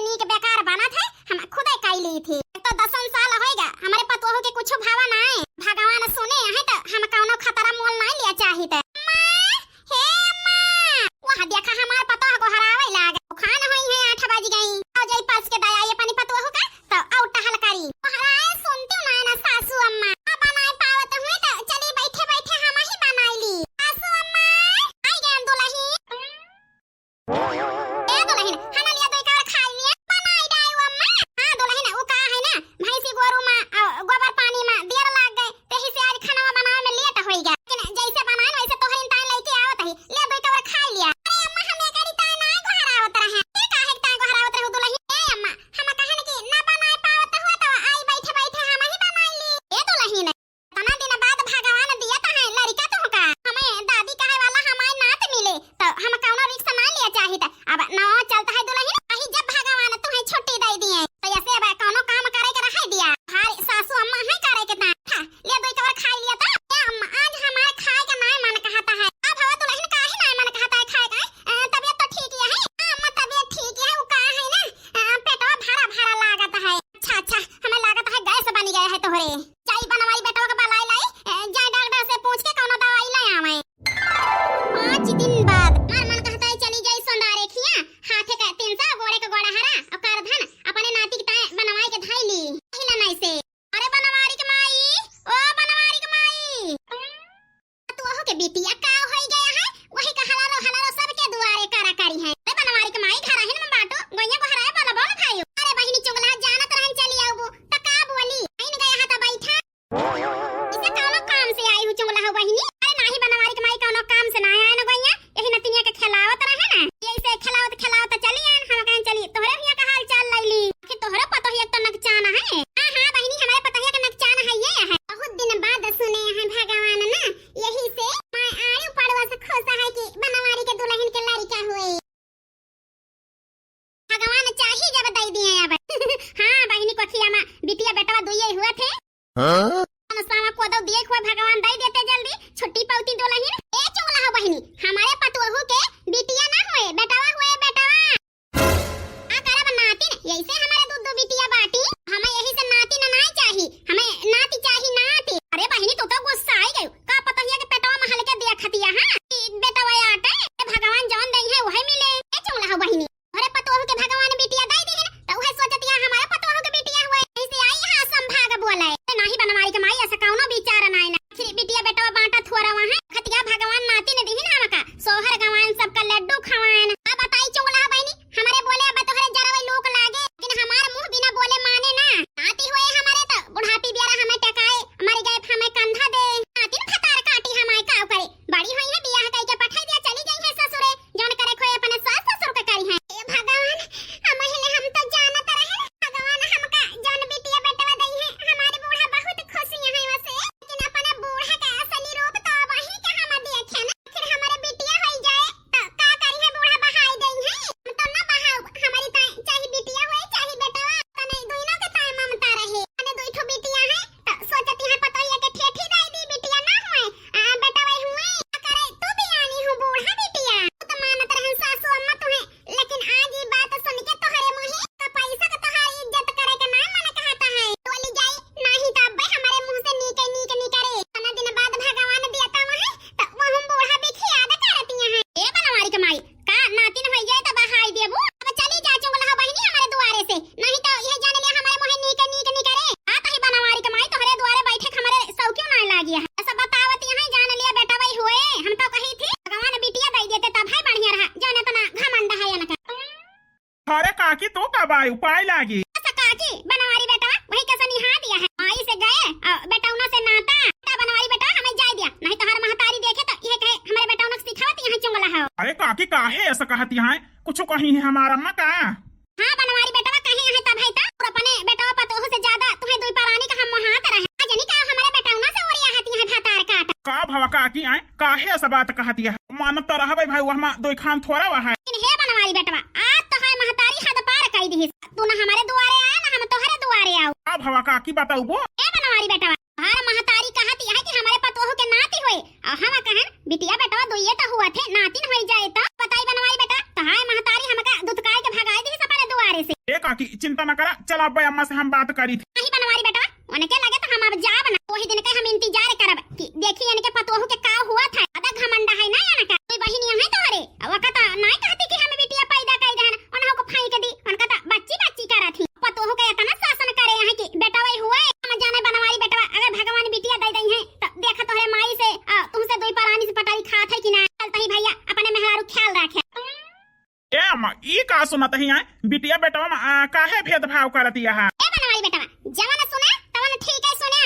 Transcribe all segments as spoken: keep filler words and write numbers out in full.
नीक बेकार बनत है, हम खुदे कइ ली थी। तो दसन साल होइगा, हमरे पतोहू के कुछ भावा नाहीं। भगवान सुने हैं तो हम कउनो खतरा मोल नाहीं लिया चाहित। अम्मा, हे अम्मा, वह देखा हमार पतोह गोहरावे लाग। खान होइहैं, आठ बज गई। आओ जाई परस के दया ये अपनी पतोहू का, तो आओ टहल करी। गोहराए सुनती ना, ना सासू अम्मा। ना बनाए पावत हुए तो चली बैठे बैठे हम ही बनाई ली। सासू अम्मा, आई गए दुलहिन। ए दुलहिन, हना लिया दुइ कवर खाई लिया। बनाई डाई वो अम्मा। हाँ दुलहिन, वो का है ना, भैंसी गोरू मा, अ, गोबर पानी मा देर लाग गए, तेही से आज खाना बनावे में लेट होई गया। लेकिन जैसे बनाए वैसे तोहरे ताई लेके आवत ही। ले दुइ कवर खाई लिया। अरे अम्मा, हम एकरी ताई ना गोहरावत रहे। ये काहे ताई गोहरावत रहू दुलहिन? ए अम्मा, हम कहन कि ना बनाए पावत हुआ तो आई बैठे बैठे हम ही बनाई ली। ए दुलहिन, इतना दिन बाद भगवान दिया तो है लड़का तुहका। हमें दादी कहे वाला हमारे नात मिले, तो हम कउनो risk ना लिया चाहित। अब नवा चलत है दुलहिन, अही जब भगवान तुहे छुट्टी दे दिए, तो ऐसे अब कउनो काम करे के रहे दिया। भारी सासू अम्मा है करे के ता। था, ले दुइ कवर खाई लिया तो। ए अम्मा, आज हमारे खाए के नाय मन कहता है। अब हवा दुलहिन काहे नाय मन कहता है खाए का? अ, तबियत तो ठीक ही है? हाँ अम्मा, तबियत ठीक ही है, वो का है ना, अ, पेटवा भरा भरा लागत है। अच्छा, अच्छा, हमें लागत है गैस बन गया है तोहरे। जाई बनवारी बेटवा के बलाई लाई, ए, जाई डॉक्टर से पूछ के कउनो दवाई ले आवे। पाँच दिन बाद हमार मन कहता है चली जाई सोंदारे खिया, हाथे का तीन सौ, गोड़े का गोड़ा हरा, और करधन अपने नाती के ताए बनवाई के धाई ली। हिला नहीं से। अरे बनवारी के माई, ओ बनवारी के माई। तू ओहू के बिटिया का होई गया है? वही का हलालो हलालो सबके दुआरे करा करी है। अरे बनवारी के माई, घर आहिन में बाटो, गोइया गोहराए वाला बोल भाई। अरे बहिनी चुगला जानत रहन चली आउबू, त का बोली? आइन गया है त बैठा। इसे कौनो काम से आई हूँ चुगला हो बहिनी? अरे नाही बनवारी के माई, कौनो काम से ना आए न गोइया, यही नतिनिया के खिलावत रहे ना, यही से खिलावत खिलावत चली आन। हम कहन चली तोहरे हिया का हाल चाल लैली। आखिर तोहरे पतोहिया के तो नकचान है। हाँ, हाँ, बहिनी, हमारे पतोहिया के नकचान है, ये है। बहुत दिन बाद सुने हैं भगवान ना, यही से मैं आड़ू पड़वा से खुश है कि बनवारी के दुलहिन के लड़का हुए। भगवान चाही जब दई दिए अब। हाँ, बहिनी कोखिया में बिटिया बेटवा दुइये हुआ थे। हाँ? सावा को दो दिए हुए भगवान दई देते जल्दी, छुट्टी पौती दुलहिन। ए चुगला हो बहिनी, हमारे पतोहू के बिटिया ना हुए, बेटवा हुए, बेटवा। आ करब नातिन, यही से हमारे दू दू बिटिया बाटी। हमें यही से नातिन नाय चाही, हमें नाती चाही नाती। अरे बहिनी, तू तो गुस्सा आई गयू। का पतोहिया के पेटवा महल के देखतिया, हाँ? ई बेटवा आटे, ए भगवान जौन दई है वही मिले। ए चुगला हो बहिनी, अरे पतोह के भगवान बिटिया दई दिहिन, त उहे सोचतिया हमारे पतोह के बिटिया हुए। ऐसे आई हाँ संभाग बोले। ए नाही बनवारी के माई, ऐसा कौनो विचार नाय ना। आखिर बिटिया बेटवा बांटा थोड़ा वहाँ, खतिया भगवान नातिन दिहिन हमका। सोहर गवाइन सबका लड्डू खवाइन। अब बताई चुगला हो बहिनी, हमरे बोले अब तोहरे जरवे लोक लागे, लेकिन हमार मुँह बिना बोले माने ना। नाती होए हमरे तो बुढ़ापी बियारा हमें टकाए, मर गए हमें कंधा दे। नातिन खतार काटी हमाए काव करे। बड़ी होई है, बियाह कई के पठाई दिया, चली गई है ससुरे। जौन करे खोए अपने सास ससुर के करी है। ए भगवान, हम हिले हम तो जानत रहे। भगवान हमका जौन बिटिया बेटवा दई है, हमारे बूढ़ा बहुत खुश है वसे। लेकिन अपने बूढ़ा का असली रूप तो वही के हम देखे ना। फिर हमारे बिटिया होई जाए, तो का करी है, बूढ़ा बहाई दई है? हम तो ना बहाऊ, हमारी तो चाहे बिटिया होए, चाहे बेटवा, तने दुइनो के ताए ममता रहे। तने दुई ठो बिटिया है, तो सोचती है पतोहिया के ठेठी दाई दी, बिटिया ना होए, आ, बेटवा हुए। का करे, तू भी आनी हो बूढ़ा बिटिया। तू तो मानत रहन सासू अम्मा तुहे, लेकिन आज ई बात सुन के तोहरे मुँहे का पैसा का तोहार इज्जत करे के ना मन कहता है। बोली जाई, नाही तो अब्बे हमारे मुँह से नीके नीक निकरे। इतना दिन बाद भगवान दिया था वहाँ, तो वो हम बूढ़ा भी खियाद करतिया है। ए बनवारी के माई, का नातिन होई जाए तो बहाई देबू? अब चली जा चुगला हो बहिनी हमारे दुआरे से, नहीं तो यह जान लिया हमारे मुँहे नीके नीक निकरे। आ तही बनवारी के माई तोहरे दुआरे बैठे के हमारे सौकियो ना लागी है। ऐसा बतावत यहाँ जान लिया बेटा वही हुए, हम तो कही थी भगवान बिटिया दे देते तब है बढ़िया रहा, जौन इतना घमंड है इनका। अरे काकी, तू कब आई? उपाय लागी। अच्छा काकी, बनवारी बेटवा वही कैसे निहा दिया है। माई से गए और बेटौना से नाता। बेटा बनवारी बेटवा हमें जाए दिया, नहीं तो हर महतारी देखे तो ये कहे हमारे बेटौना के सिखावत यहाँ चुंगला हो। अरे काकी, काहे ऐसा कहती हैं? कुछ कही है हमारा अम्मा का? हाँ बनवारी बेटवा, कहे यहाँ तब है ता और अपने बेटवा पतोह से ज्यादा तुम्हें दुई परानी का हम मोहात रहे। आज नहीं कहा हमारे बेटौना से ओरिया हाथी है भातार काट। का भवा काकी आए? काहे ऐसा बात कहती है? मानत तो रहबे भाई, वहमा दोई खान थोड़ा वहा है। लेकिन हे बनवारी बेटवा, आज तो है महतारी हद पार कई दिहिस। तू ना हमारे दुआरे आए, ना हम तोहरे दुआरे आओ। का भवा काकी बताऊ वो? हे बनवारी बेटवा, हर महतारी कहती है कि हमारे पतोह के नाती होए, और हम कहन बिटिया बेटवा दुइये तो हुआ थे, नातिन होई जाए तो। बताई बनवारी बेटा, तो हाय महतारी हमका दुतकाई के भगाई दिहिस अपने दुआरे से। ए काकी, चिंता न करा, चला अब्बे अम्मा से हम बात करी थी। नहीं बनवारी बेटवा, उनके लगे तो हम अब जाब ना। वही दिन के हम इंतजार करब कि देखी इनके पतोहू के का हुआ था। ज्यादा घमंड है ना इनका। कोई बहिनी है तोहरे, अब वका तो नहीं कहती कि हम बिटिया पैदा कर देहन, उन्हों को फेंक दी, उनका तो बच्ची बच्ची करत ही। पतोहू के इतना शासन करे हैं कि बेटवा ही हुए, हम जाने बनवारी बेटवा, अगर भगवान बिटिया दे दई है तो देखा तोहरे माई से, आ, तुमसे दुई परानी से पटारी खात है कि ना। चलता ही भैया, अपने मेहरारू ख्याल रखे। ए अम्मा, ई का सुनत ही आए? बिटिया बेटवा में, आ, काहे भेदभाव करत यहा? ए बनवारी बेटवा, जवन सुने तवन ठीक है सुने।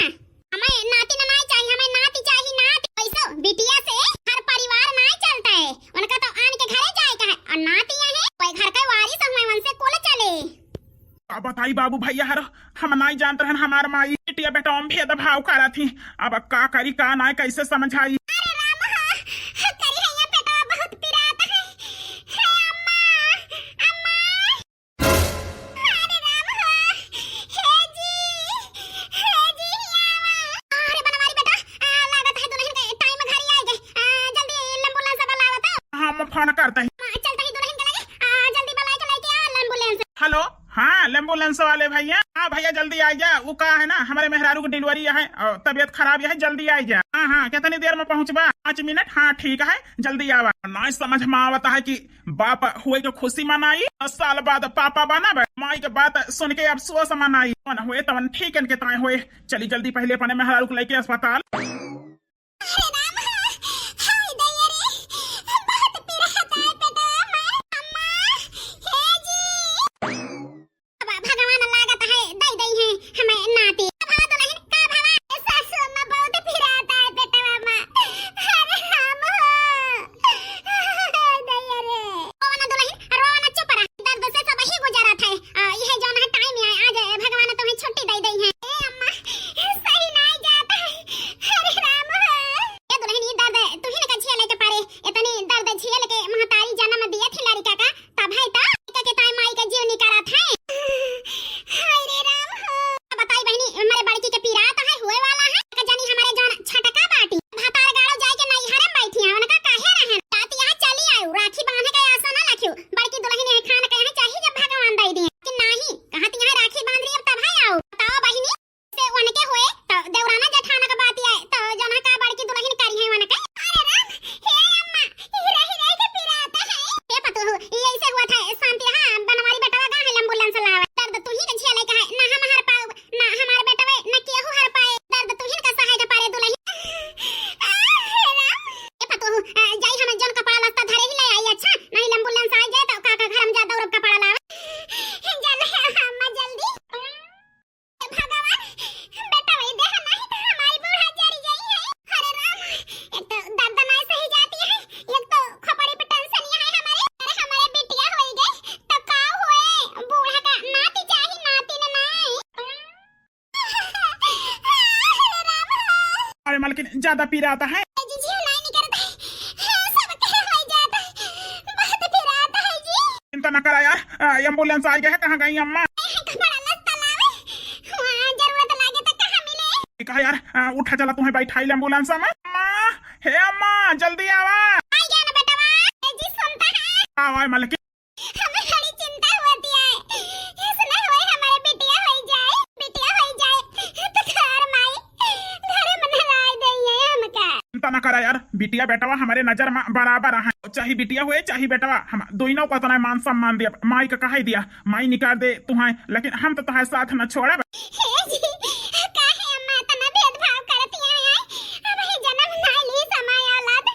हमें नाती न नाई चाहिए, हमें नाती चाहिए नाती। वैसे बिटिया से हर परिवार नाई चलता है, उनका तो आन के घरे जाए का है। और नाती यहाँ कोई घर के वारिस हुए, उनसे कुल चले। का बताई बाबू भैया हर, हम नाई जानत रहन हमार माई बिटिया बेटवा में भेदभाव करत ही। अब का करी का नाई कैसे समझाई? अरे राम हो, करी है ये बेटवा बहुत पिरात है। हे अम्मा, अम्मा। अरे राम हो, हे जी, हे जी, आवा। अरे बनवारी बेटा, आ, लागत है दुल्हन के टाइम घरी आइ गए। आ, जल्दी एम्बुलेंस बुलावा तो। हाँ, हम फोन करते हैं। हाँ, चलते ही दुल्हन के लगे। आ, जल्दी बुलाए के लेके आ एम्बुलेंस। हेलो, हाँ, एम्बुलेंस वाले भैया। हाँ भैया, जल्दी आ जा। वो का है ना, हमारे मेहरारू की डिलीवरी है और तबीयत खराब है, जल्दी आ जा। हाँ, हाँ, कितनी देर में पहुँचबा? पाँच मिनट। हाँ, ठीक है, जल्दी आवा। ना समझ में आवता है कि बाप हुए के खुशी मनाई, दस साल बाद पापा बनब, माई के बात सुन के अफसोस मनाई। जवन हुए तवन ठीक इनके ताए हुए। चली जल्दी पहले अपने मेहरारू को लेके अस्पताल। हे राम, हाय दैया रे, बहुत पिरात है पेटवा में। अम्मा, हे जी। अब भगवान लागत है, दई दई है हमें नाती। अब हाँ दुल्हन, का भवा? ए सासू अम्मा, बहुत पिरात है पेटवा में। अरे राम हो। दैया रे। रोवा ना दुल्हन, रोवा ना, चुप रह। दर्द से सब ही गुजरत है। आ, यह जौन है टाइम है, आज भगवान तुम्हें छुट्टी दे दई है। ए अम्मा, सही नाई जात है। अरे राम हो। ए दुल्हन, ई दर्द तुहिन का झेले के पारे, इतनी दर्द झेल के महतारी जन्म दिए थी लड़का का, तब है तो लड़का के ताई माई का जीव निकारत है। हाय रे राम हो। बताई बहिनी, हमारे बड़की के पिरात है, हुए वाला है। का जानी हमारे जौन छटका बाटी, भतार गाड़ो जाए के नैहरे में बैठी है, उनका काहे रहन? रात यहाँ चली आयु, राखी बांधे के आशा ना रखियो। बड़की दुल्हन है खान के यहाँ चाहिए जब भगवान दे दिए। कि नाही, कहाँ ती यहाँ राखी बांध रही, अब तब है आओ। बताओ बहिनी, से उनके होए, तो देवराना जेठाना का बात आए, तो जौन का बड़की दुल्हन करी है उनके। अरे राम, हे अम्मा, ई रही रही के पिरात है। ए पतोहू, ई ऐसे हुआ था, शांति, हाँ, बनवारी बेटवा गा है, एम्बुलेंस लावे। दर्द तू ही के झेले का है, ना हम हर पाओ, ना हमार बेटवे, ना केहू हर पाए। दर्द तू ही का सहाय के पारे दुल्हन। आ, हे राम। ए पतोहू, आ, जाई हम जौन कपड़ा लत्ता धरे ही ले आई, अच्छा? नहीं एम्बुलेंस आ जाए तो काका घर में जा दौड़ब कपड़ा लावे। जल्दी, अम्मा, जल्दी। भगवान, बेटा वही देह नहीं तो हमारी बूढ़ा जरी गई है। अरे राम, एक तो दर्द नहीं सही जाती है, एक तो खोपड़ी पे टेंशन ये है हमारे। अरे हमारे बिटिया होई गई, तो का हुए? बूढ़ा का नाती चाही, नाती न नहीं। अरे राम। अरे मलकिन, ज्यादा पिरात है। जी, जी, नहीं निकलता है। सब कहे हो जाता है। बहुत पिरात है जी। चिंता न करा यार, आ, एम्बुलेंस आ गया है। कहाँ गई अम्मा? कपड़ा लत्ता लावे, वहाँ जरूरत लागे तो कहाँ मिले? ठीक है यार, आ, उठा चला, तुम्हें बैठाई ले एम्बुलेंस में। अम्मा, हे अम्मा, जल्दी आवा। आ गया ना बेटवा, ए जी सुनता है। आवा मलकिन। हमें बड़ी चिंता होती है, इसने हुए हमारे बिटिया हो जाए, बिटिया हो जाए तो घर माई, घर में नहलाए देंगे हमका। चिंता न करा यार, बिटिया बेटवा हमारे नजर में बराबर है, चाहे बिटिया हुए चाहे बेटवा, हम दोनों को इतना मान सम्मान दिया, माई का कहे दिया, माई निकाल दे तुहाय, लेकिन हम तो तुहाय साथ न छोड़ब। हे जी, काहे अम्मा इतना भेदभाव करती हैं? अब ही जन्म ना ली समय औलाद,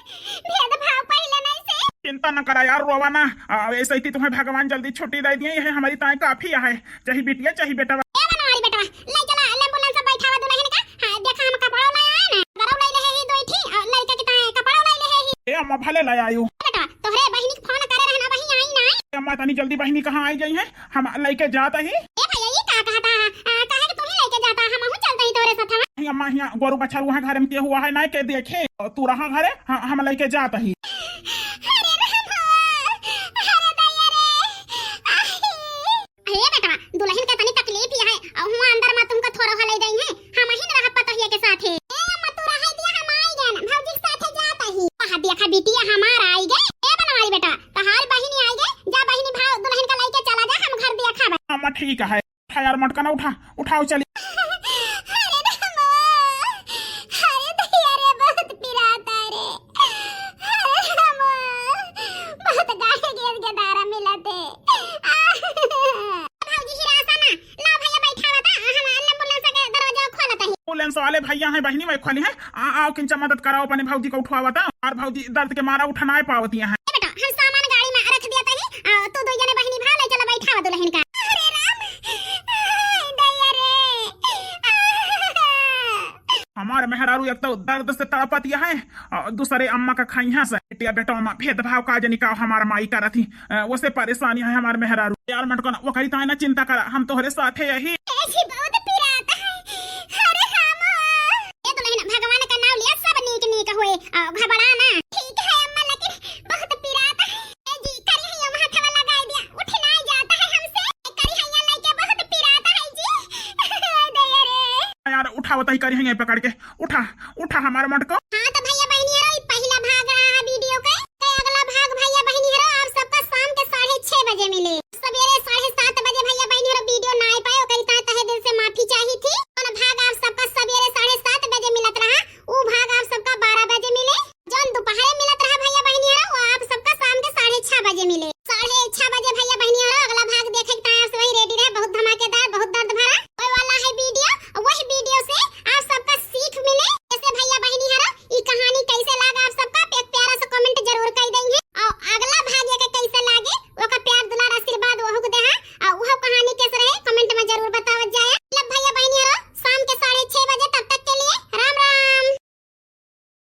भेदभाव पहले नहीं से। चिंता न करा यार, रोवा ना, आ, ऐसे ही तुम्हें भगवान जल्दी छुट्टी दे दिए, यह हमारी ताए काफी है, चाहे बिटिया चाहे बेटवा। ए बनवारी बेटवा, ले चला एम्बुलेंस में बैठावा दुल्हन का। हाँ, देखा हम कपड़ा ले आए ना, गरम ले ले ही दो थी, और लड़के की ताए कपड़ा ले ले ही। ए अम्मा, भले ले आयु। बेटवा, तोहरे बहिनी के फोन करे रहना, वही आई ना। ए अम्मा, इतनी जल्दी बहिनी कहाँ आई गई है? हम लइके जात ही। ए भैया, ये का कहता है? आ, काहे कि तू ही लइके जाता, हमहू चलते ही तोरे साथ। नहीं अम्मा, हियाँ गोरू बछरू है घर में, के हुआ है ना के देखे, और तू रहा घरे, हाँ, हम लइके जात ही। अरे राम हो, अरे दैया रे, आही। ए बेटवा, दुल्हन के तनी तकलीफ ही है, और हुआ अंदर में तुमका थोड़ा ले जाई है, हम ही न रह पतोहिया के साथे। ए अम्मा, तू रहे दिया, हम आई गए ना, भौजी के साथे जात ही। कहा दिया खा बिटिया हमार आई गए। ए बनवारी बेटा, तहार बहिनी आई गए, जा बहिनी भाव दुल्हन का लइके चला जा, हम घर दिया खाबे। अम्मा ठीक है, उठा यार मटकना, उठा, उठाओ चली। अरे रामो, अरे दैया रे, बहुत पिरात है रे। अरे रामो, बहुत गाढ़े गेद के दारा मिलत है। भौजी हिरासा ना, ला भैया बैठावा ता, हम ambulance के दरवाजा खोलत ही। Ambulance वाले भैया हैं बहिनी, वही खोली हैं। आ, आओ किंचा मदद कराओ, अपने भौजी को उठवावा ता। और भौजी दर्द के मारा उठा नाय पावत यहाँ। ए बेटा, हम सामान गाड़ी में रख दिया तनी, आ, तू दो जने बहिनी भा ले चला बैठावा दुल्हन का। अरे राम, दैया रे। हमार मेहरारू एक तो दर्द से तड़पत यह है, और दूसरे अम्मा का खाइया से। बेटिया बेटवा में भेदभाव का जनी का हमार माई करत ही, अ, वसे परेशानी है हमार मेहरारू। यार मटकन, वो करी ताय ना चिंता करा, हम तोहरे साथे यही। ऐसी बहुत पिरात है। अरे रामा। ए दुल्हन, भगवान का नाम लिया, सब नीक नीक होए, अ, घबरा ना। ठीक है अम्मा, लेकिन बहुत पिरात है। ए जी, करी हैया माथवा लगाई दिया, उठ नाई जाता है हमसे। करी हैया लेके बहुत पिरात है जी। दैया रे। यार उठावत ही करी हैया पकड़ के, उठा, उठा हमार मटको। हाँ